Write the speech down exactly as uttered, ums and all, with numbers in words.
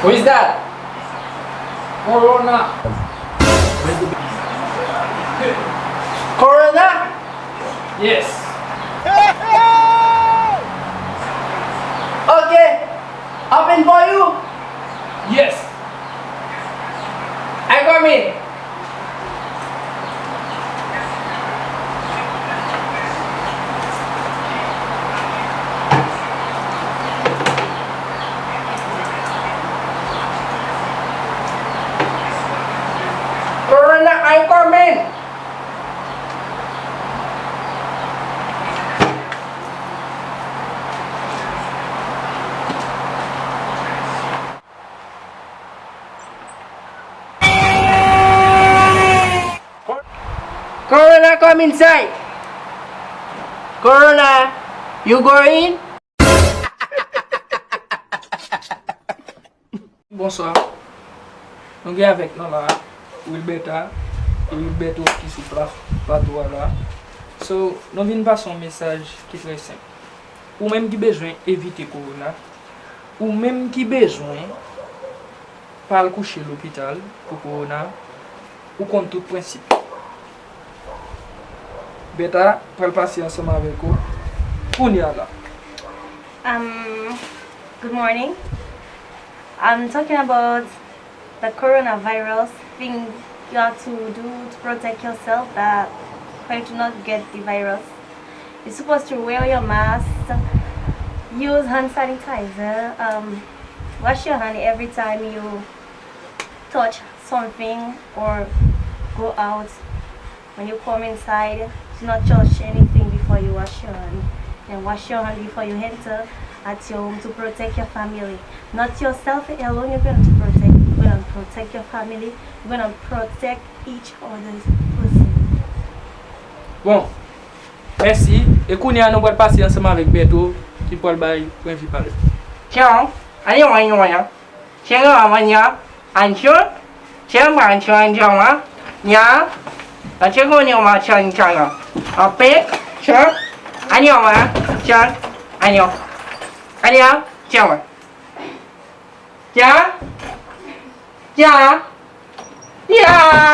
Who is that? Corona. Corona? Yes. Okay. Open for you. Yes. I come in. Corona, I come in. Corona, come inside. Corona, you go in. Bonswa. Nou gen avèk nou la, Wilberta, e Wilberto ki sou pla-, plato a la. So, nou vin pase yon mesaj ki trè senp. Ou menm ki bezwen evite kowona, ou menm ki bezwen pa al kouche lopital pou kowona, ou konn tout prensip yo. Beta pral pase ansanm avèk ou kounye a la. Um, good morning. I'm talking about the coronavirus thing you have to do to protect yourself, that for you to not get the virus. You're supposed to wear your mask, use hand sanitizer, um, wash your hand every time you touch something or go out. When you come inside, do not touch anything before you wash your hand. And wash your hand before you enter at your home to protect your family. Not yourself alone, you're going to protect, you're going to protect your family, you're going to protect each other's person. Bon, mèsi. E kounye a nou pral pase ansanm avèk Bèto ki pral bay pwennvi pa l. Tchao. Anyo, anyo, anyo. Tchao, anyo. Ancho. Tchao, ancho, ancho, anyo. Ancho, anyo, ancho, ancho. Anpe. Tchao. Anyo, anyo. Tchao. Anyo. Anyo. Tchao. Tchao. Tchao. Tchao.